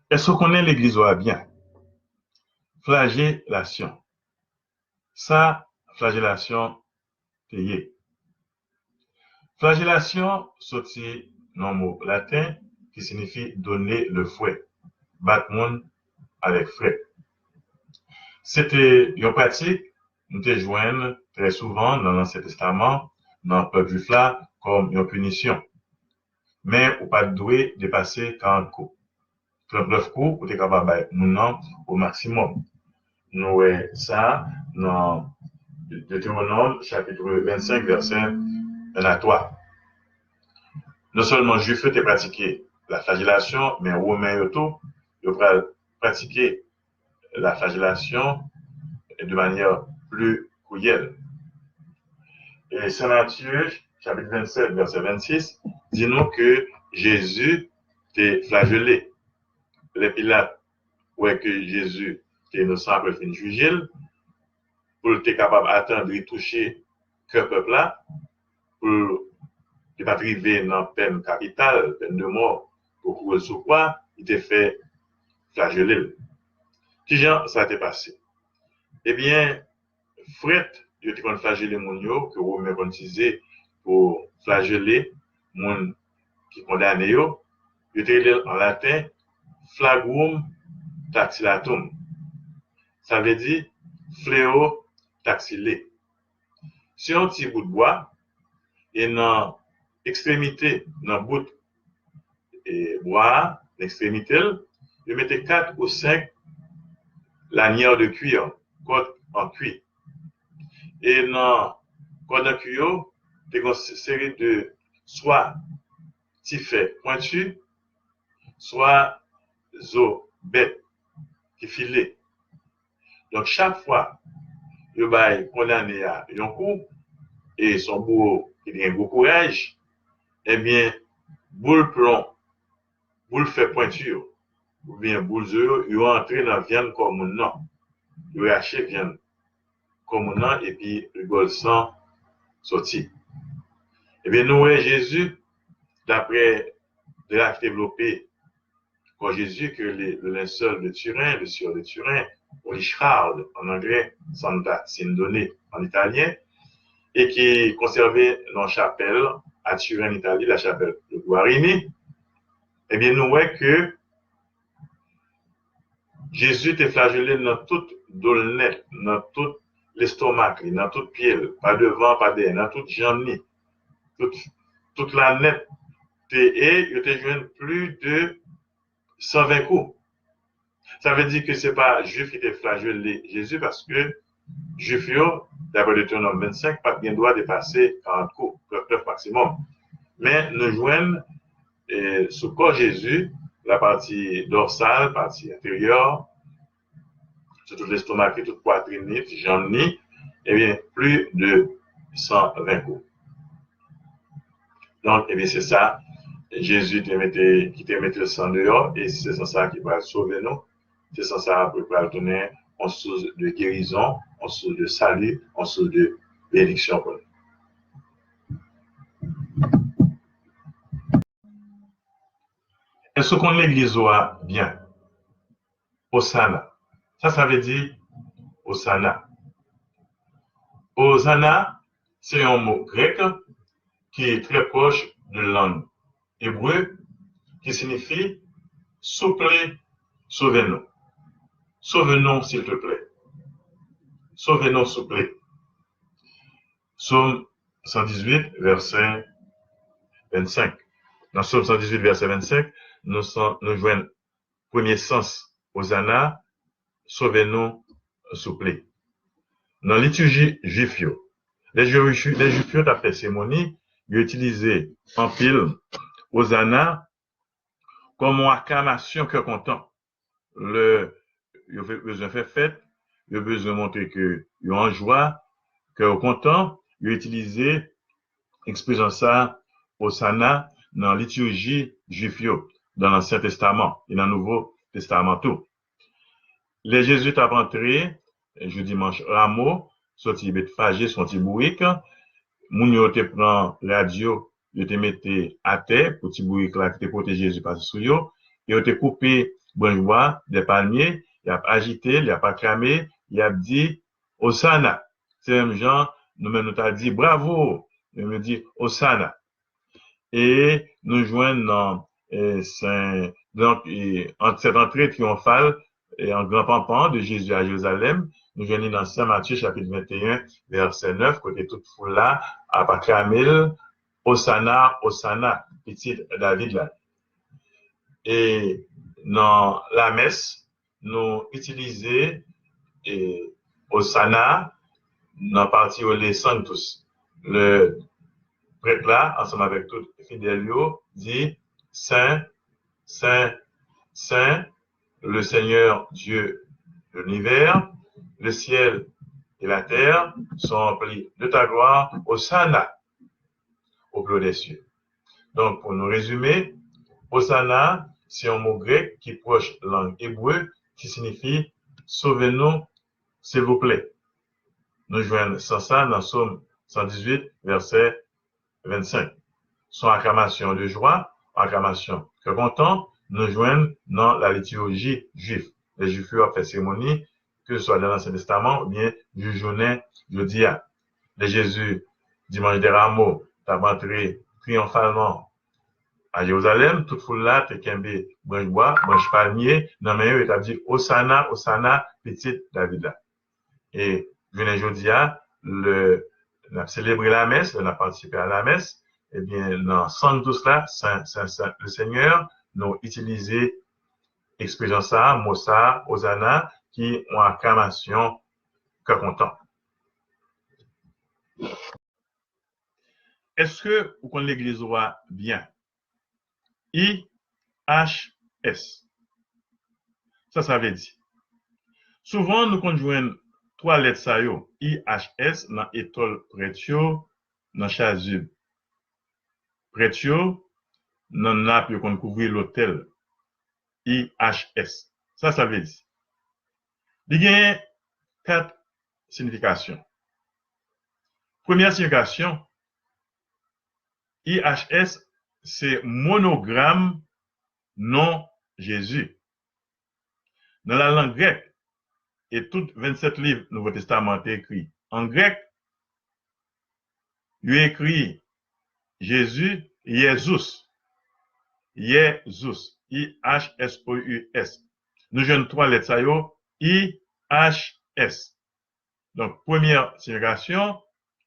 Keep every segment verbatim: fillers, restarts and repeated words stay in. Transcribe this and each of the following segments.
Èske w konnen legliz ou a byen? Flajelasyon. Sa flajelasyon te ye. Flajelasyon soti nan mo laten ki siyifi donner le fouet, bat moun avèk frèt. Se te yon pratik nou te jwenn trè souvan nan Ansyen Testaman, nan pèp jwif la, kòm yon pinisyon. Men ou pa t dwe depase karant kou. Trannèf kou ou te kapab bay moun nan o maksimòm. Nou wè sa nan Detewonòm chapit vennsenk, vèsè en a twa. Non sèlman Jwif yo te pratike la flajelasyon, men Women yo tou, yo pral pratike la flajelasyon de manyè pli kriyèl. E Sen Matye, chapit vennsèt, vèsè vennsis, di nou ke Jezi te flajele. Lè Pilat wè ke Jezi te inosan apre l fin jije l, pou l te kapab atandri touche kè pèp la, pou li pa t rive nan pèn kapital, pèn de mò, pou kouri l sou kwa, li te fè flajele l. Kijan sa te pase? Ebyen, frèt yo te konn flajele moun yo, ke Women konn itilize pou flajele moun ki kondane yo, yo te rele l an laten flagrum taxilatum. Sa vle di fléau taxilé. Se yon ti bout bwa, e nan ekstremite, nan bout e bwa a, nan ekstremite l, yo mete kat ou senk lanière de cuir, kòd an kwi. E nan kòd an kwi yo, te gen yon seri de swa ti fè pwenti, swa zo bèt ki file. Donk, chak fwa yo bay kondane a yon kou, e se yon bouro ki te gen gwo kouraj, ebyen, boul plon, boul fè pwenti yo, oubyen boul zo yo, yo antre nan vyann kò moun nan. Yo rache vyann kò moun nan, epi rigòl san soti. Ebyen, nou wè Jezi, daprè dra ki te vlope kò Jezi, ke le, le linceul de Turin, le sieur de Turin, ou li shroud an anglè, Santa Sindone an italyen, e ki konsève nan chapèl a Turin, Itali, la chapèl de Guarini, ebyen, nou wè ke Jezi te flajele nan tout do l nèt, nan tout lestomak li, nan tout pye l, pa devan, pa dèyè, nan tout janm li, tout, tout la nèt te, e yo te jwenn plis de san ven kou. Sa vle di ke se pa Jwif ki te flajele Jezi, paske Jwif yo, daprè Detewonòm vennsenk, pa t gen dwa depase karant kou, trannèf maksimòm. Men nou jwenn, e, sou kò Jezi, la pati dòsal, pati enteryè, sou tout lestomak li, tout pwatrin li, ti janm li, ebyen, plis de san ven kou. Donk, ebyen, se sa, Jezi te mete, ki te mete san deyò, e se san sa ki pral sove nou, se san sa ki pral tounen yon sous de gerizon, yon sous de sali, yon sous de benediksyon pou nou. Èske w konn legliz ou a byen? Osana. Sa sa vle di, Osana? Osana, se yon mo grèk ki trè pwòch de lang ebre, ki siyifi souple, sove nou. Sove nou, silteplè. Sove nou, souple. Sòm san dizuit, vèsè vennsenk. Nan Sòm san dizuit, vèsè vennsenk, nou, nou jwenn premye sans Osana, sove nou, souple. Nan litirji jwif yo, lè Jwif, lè Jwif yo t ap fè seremoni, yo itilize anpil Osana kòm yon aklamasyon kè kontan. Lè yo bezwen fè fèt, yo bezwen montre ke yo an jwa, ke yo kontan, yo itilize ekspresyon sa, Osana, nan litirji jwif yo, nan Ansyen Testaman e nan Nouvo Testaman tou. Lè Jezi t ap antre, jou dimanch Ramo, soti Betfaje sou yon ti bourik, moun yo te pran rad yo, yo te mete atè pou ti bourik la ki te pote Jezi pase sou yo, e yo te koupe branch bwa, de palmye, y ap ajite l, y ap aklame, y ap di, Osana. Se menm jan nou menm nou ta di, Bravo! Yo menm yo di, Osana. E nou jwenn nan e, Sen, donk, e, ant, sèt antre triyonfal e, an gran panpan de Jezi a Jerizalèm, nou jwenn li nan Sen Matye chapit venteyen, vèsè nèf, kote tout foul la ap aklame l, Osana, Osana, pitit David la. E nan lamès, nou itilize e, Osana nan pati yo le Sanctus. Le prèt la, ansanm avèk tout fidèl yo, di, Sen, Sen, Sen, le Seigneur Dieu de l'univers, le ciel et la terre sont remplis de ta gloire, Osana au plus haut des cieux. Donk, pou nou rezime, Osana, se yon mo grèk ki pwòch lang ebre, ki siyifi Sove nou, silvouplè. Nou jwenn sans sa nan Sòm san dizuit, vèsè vennsenk. Se yon aklamasyon de jwa, yon aklamasyon kè kontan, nou jwenn nan lalitiyoji jwif. Lè Jwif yo ap fè seremoni, ke se swa nan Ansyen Testaman oubyen jis jounen jodi a. Lè Jezi, dimanch dè Ramo, t ap antre triyonfalman a Jerizalèm, tout foul la te kenbe branch bwa, branch palmye nan men yo, e t ap di, Osana, Osana, pitit David la. E jounen jodi a, lè n ap selebre lamès, lè n ap patisipe a lamès, ebyen, nan Sanctus la, Sen, Sen, Sen, le Seigneur, nou itilize ekspresyon sa a, mo sa a, Osana, ki yon aklamasyon kè kontan. Èske ou konn legliz ou a byen? I H S. Sa sa vle di? Souvan, nou konn jwenn twa lèt sa yo, I H S, nan etòl prèt yo, nan chazi prèt yo, nan nap yo konn kouvri lotèl. I H S. Sa sa vle di? Li genyen kat siyifikasyon. Premyè siyifikasyon, I H S se monogram non Jezi. Nan lalang grèk, e tout vennsèt liv Nouvo Testaman an te ekri an grèk, yo ekri Jezi, Yesus. Yesus, I H S O U S. Nou jwenn twa lèt sa yo, I H S. Donk, premyè siyifikasyon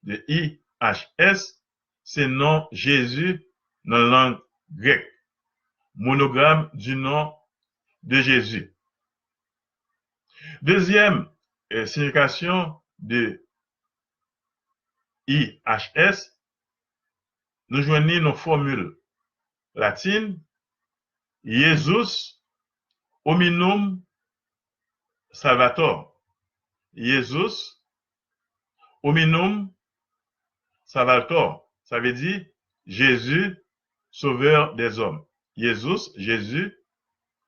de I H S, se non Jezi nan lang grèk. Monogram du nom de Jésus. Dezyèm, eh, siyifikasyon de I H S, nou jwenn li nan fòmil latin, Iesus hominum salvator. Iesus hominum salvator. Sa vle di Jezi, Sovè dèzòm. Iesus, Jezi,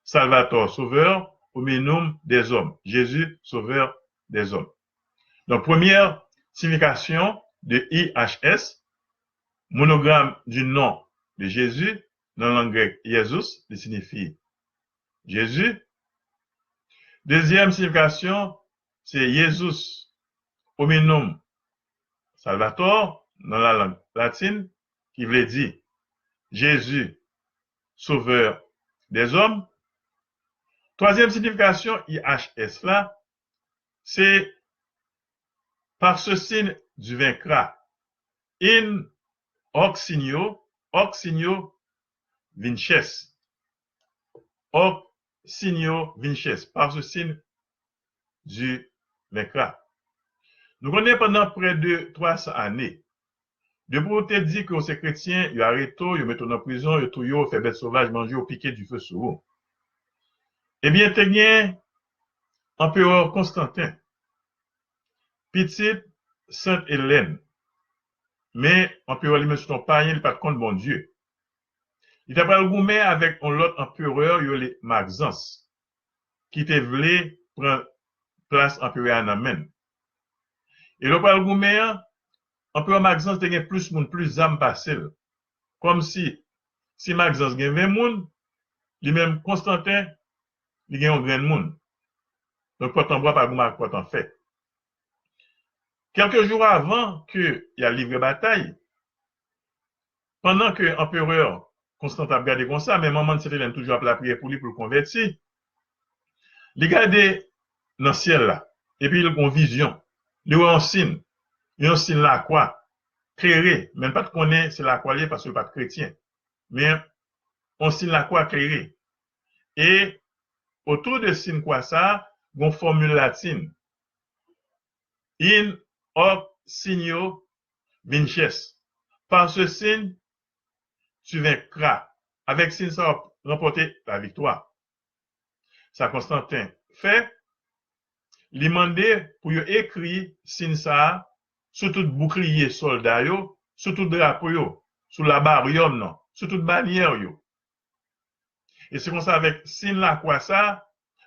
Salvator, Sauveur, hominum dèzòm. Jezi, Sovè dèzòm. Donk, premyè siyifikasyon de I H S, monogram du nom de Jésus, nan lang grèk, Iesus, li siyifi Jezi. Dezyèm siyifikasyon, se Iesus hominum salvator, nan lalang latin, ki vle di Jezi, Sovè dèzòm. Twazyèm siyifikasyon I H S la, se par ce signe tu vaincras. In hoc signo, hoc signo vinces. Hoc signo vinces. Par ce signe tu vaincras. Nou konnen pandan prè de twa san ane, depi w te di ke w se kretyen, yo arete w, yo mete w nan prizon, yo touye w, fè bèt sovaj manje w, pike dife sou ou. Ebyen, te gen Anperè Konstanten, pitit Sent Elèn. Men, anperè li menm se t on payen, li pa t konn Bondye. Li ta pral goumen avèk on lòt anperè, yo rele Magzans, ki te vle pran plas anperè a nan men l. E lè yo pral goumen an, anperè Magzans te gen plis moun, plis zam pase l. Kòmsi, si Magzans gen ven moun, li menm Konstanten, li gen yon grenn moun. Donk, pòt an bwa pa goumen ak pòt an fè. Kèlke jou avan ke y al livre batay, pandan ke anperè Konstan t ap gade konsa, men manman Sent Elèn toujou ap lapriyè pou li, pou l konvèti, li gade nan syèl la, epi l gen yon vizyon. Li wè yon siy, yon siy lakwa, klere, men l pa t konnen se lakwa l ye paske l pa t kretyen. Men yon siy lakwa klere. E otou de siy kwa sa a, gen yon fòmil latin. In hoc signo vinces. Par ce signe, tu vaincras. Avèk siy sa a, w ap ranpòte laviktwa. Sa Konstanten fè, li mande pou yo ekri siy sa a sou tout boukliye sòlda yo, sou tout drapo yo, sou labaryòm nan, sou tout banyè yo. E se konsa, avèk siy lakwa sa a,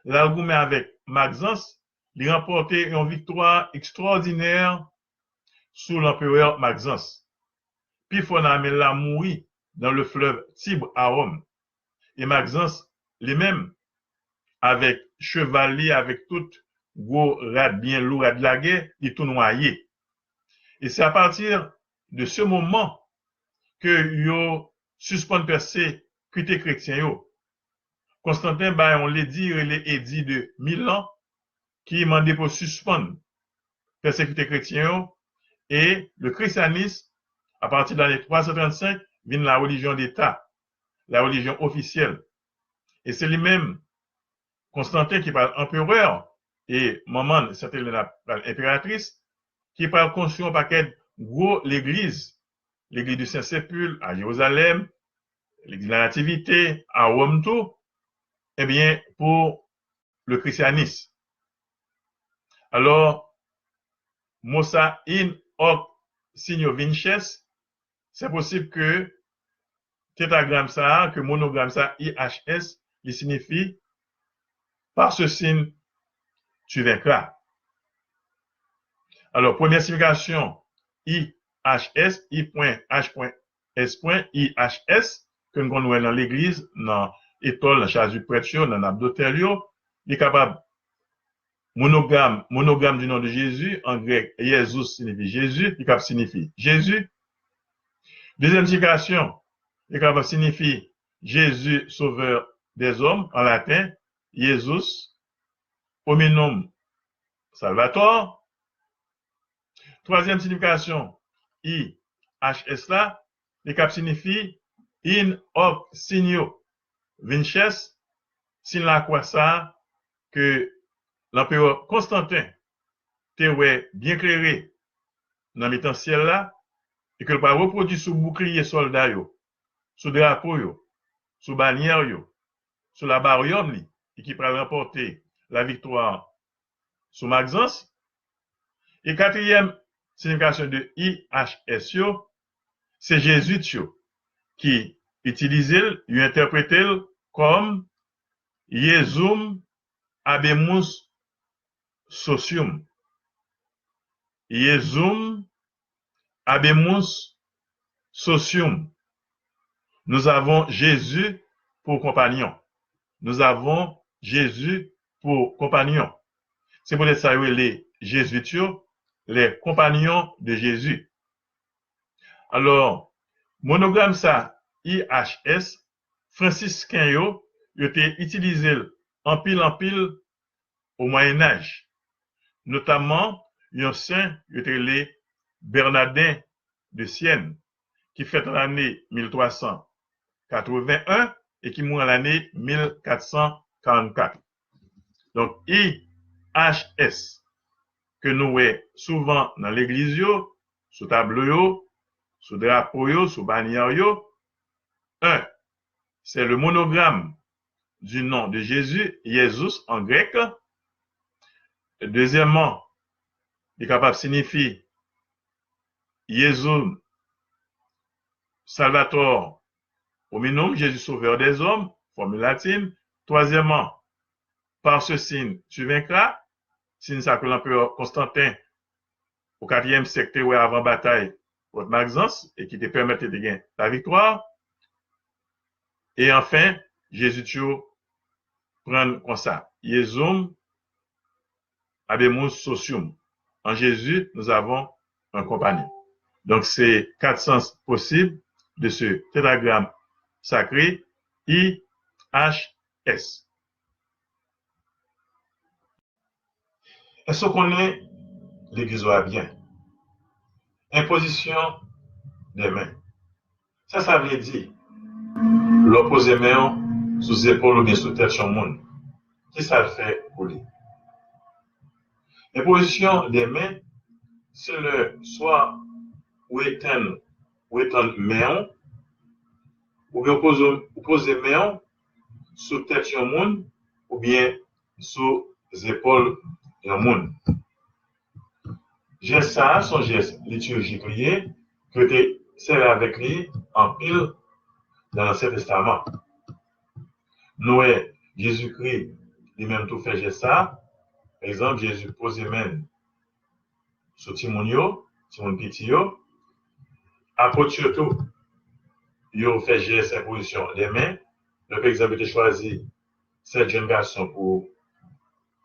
l al goumen avèk Magzans, li ranpòte yon viktwa ekstwòdinè sou lanperè Magzans. Pifò nan ame l la mouri dans le fleuve Tibre à Rome. E Magzans, li menm, avèk cheval li, avèk tout gwo rad byen lou, rad lagè, li tou nwaye. E se apati de se moman ke yo sispann pèsekite kretyen yo. Konstanten bay yon ledi rele Edi de Milan ki mande pou sispann pèsekite kretyen yo, e le christianisme, à partir de l'année trois cent trente-cinq, vin la religion d'État, la religion officielle. E se li menm, Konstanten, ki pral anperè, e manman l, Sent Elèn, pral enperatris, ki pral konstwi yon pakèt gwo legliz, legliz du Saint-Sépulcre a Jerizalèm, legliz la Nativite a Wòm tou, ebyen, pou le christianisme. Alò, mo sa, in hoc signo vinces, se posib ke tetagram sa a, ke monogram sa a, I H S, li siyifi par ce signe tu vaincras. Alò, premyè siyifikasyon I H S, I pwen H pwen S pwen I H S, ke n konn wè nan legliz, nan etòl, nan chazi prèt yo, nan nap dotèl yo, li kapab monogram, monogram du nom de Jésus, an grèk, Iesous siyifi Jezi, li kab siyifi Jezi. Dezyèm siyifikasyon, li kapab siyifi Jésus, Sauveur des hommes, an laten, Iesus hominum salvator. Twazyèm siyifikasyon I H S la, li kab siyifi in hoc signo vinces, siy lakwa sa a ke lanperè Konstanten te wè byen klere nan mitan syèl la, e ke l pral repwodui sou boukliye sòlda yo, sou drapo yo, sou banyè yo, sou labaryòm li, e ki pral ranpòte laviktwa sou Magzans. E katriyèm siyifikasyon de I H S yo, se Jezwit yo ki itilize l, yo entèprete l kòm Iesum habemus socium. Iesum habemus socium. Nous avons Jésus pour compagnon. Nous avons Jésus pour compagnon. Se poutèt sa yo rele Jezwit yo les compagnons de Jésus. Alò, monogram sa, I H S, fransisken yo, yo te itilize l anpil, anpil o Mwayenaj, notamman yon sen yo te rele Bernadin de Sienne, ki fèt an lane mil twa san katreven en e ki mouri an lane mil kat san karannkat. Donk, I H S, ke nou wè souvan nan legliz yo, sou tablo yo, sou drapo yo, sou banyè yo, un, c'est le monogramme du nom de Jésus, Iesus an grèk. Dezyèmman, li kapab siyifi Iesum salvator hominum, Jésus sauveur des hommes, fòmil latin. Twazyèmman, par ce signe tu vaincras, siy sa ke lanperè Konstanten o katriyèm syèk te wè avan batay kont Magzans e ki te pèmèt li te gen laviktwa. E anfen, Jezwit yo pran konsa: Iezum habemus socium. En Jésus, nous avons un compagnon. Donc, c'est quatre sens possibles de ce tétragramme sacré I H S. Èske w konnen legliz ou a byen? Enpozisyon de men. Sa sa vle di? Lè w poze men w sou zepòl oubyen sou tèt yon moun, ki sa l fè pou li? Enpozisyon de men, se lè swa ou etann, ou etann men w, oubyen ou poze, ou poze men w sou tèt yon moun, oubyen sou zepòl yon moun. Jès sa a se yon jès litirjik li ye, ke yo te sèvi avèk li anpil nan Ansyen Testaman. Nou wè Jezikri li menm tou fè jès sa a. Pa egzanp, Jezi poze men l sou timoun yo, timoun piti yo. Apot yo tou, yo fè jès enpozisyon de men. Lè, pa egzanp, yo te chwazi sèt jèn gason pou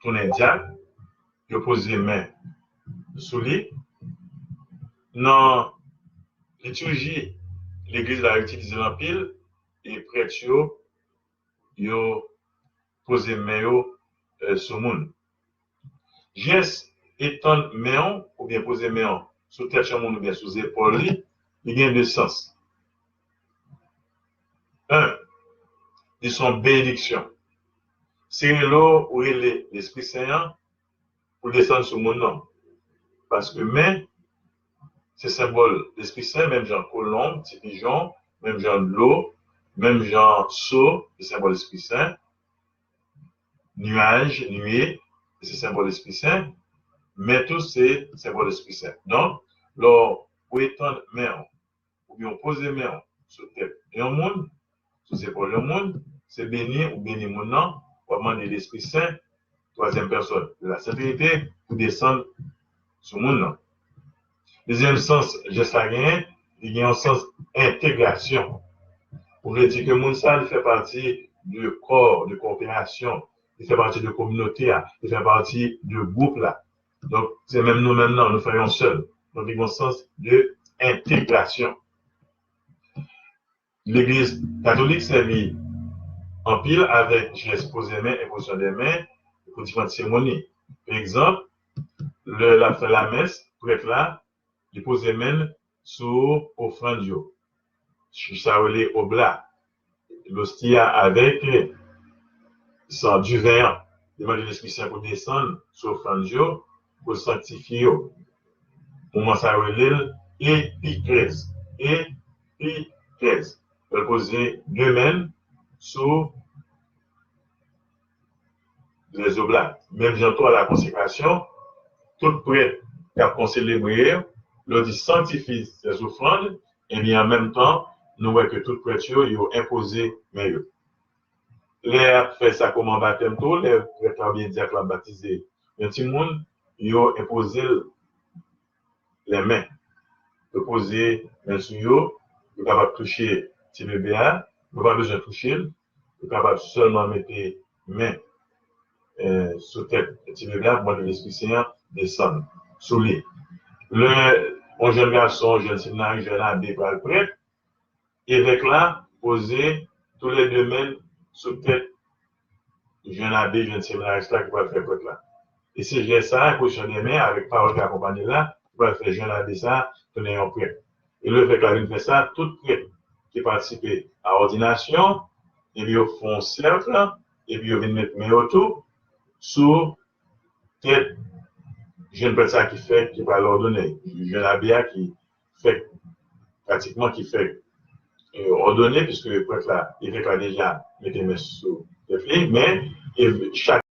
tounen dyak, yo poze men sou li. Nan litirji legliz la, yo itilize l anpil, e prèt yo, yo poze men yo, eh, sou moun. Jès etann men w oubyen poze men w sou tèt yon moun oubyen sou zepòl li, li gen de sans. En, li se yon benediksyon. Se rele w, ou rele Lespri Sen an pou l desann sou moun nan. Paske men, se senbòl Lespri Sen, menm jan kolonb, ti pijon, menm jan dlo, menm jan so, se senbòl Lespri Sen. Niyaj, niye, se senbòl Lespri Sen. Men tou, se senbòl Lespri Sen. Donk, lè w etann men w, oubyen w poze men w sou tèt yon moun, sou zepòl yon moun, se beni ou beni moun nan, w ap mande Lespri Sen, twazyèm pèsòn de la Sentrinite, pou desann sou moun nan. Dezyèm sans jès la genyen, li gen yon sans entegrasyon. Ou vle di ke moun sa, li fè pati de kò, de kòperasyon, li fè pati de kominote a, li fè pati de gwoup la. Donk, se menm nou menm nan, nou fè yon sèl. Donk, li gen yon sans de entegrasyon. Legliz katolik sèvi anpil avèk jès poze men, enpozisyon de men, pou diferan seremoni. Pa egzanp, lè l ap fè lamès, prèt la, li poze men l sou ofrann yo. Sa yo rele obla, losti a avèk san diven an. Li mande Lespri Sen pou desann sou ofrann yo, pou l sanktifye yo. Moman sa yo rele l epikrèz. Epikrèz. Lè l poze de men l sou lèzobla. Menm jan tou, a la konsekrasyon, tout prèt k ap konselebre, lè yo di sanktifye sèzofrann, ebyen, an menm tan, nou wè ke tout prèt yo, yo enpoze men yo. Lè y ap fè sakraman batèm tou, lè prèt la oubyen dyak la ap batize yon timoun, yo enpoze l lè men. Yo poze men sou yo, yo kapab touche ti bebe a, yo pa bezwen touche l, yo kapab sèlman mete men, eh, sou tèt ti bebe a pou mande Lespri Sen an desann sou li. Lè yon jèn gason, yon jèn seminarist, jèn abe pral prèt, evèk la poze toulède men sou tèt jèn abe, jèn seminaris la ki pral fè prèt la. E se jès sa a, enpozisyon de men avèk pawòl ki akonpanye l la, ki pral fè jèn abe sa a tounen yon prèt. E lefèt ke l vin fè sa, tout prèt ki patisipe a òdinasyon, epi yo fè yon sèk, epi yo vin met men yo tou sou tèt jèn prèt sa a ki fèk, ki pral òdone, jèn abe a ki fèk, pratikman ki fèk, eh, òdone, piske prèt la, evèk la deja mete men sou tèt li, men, e, chak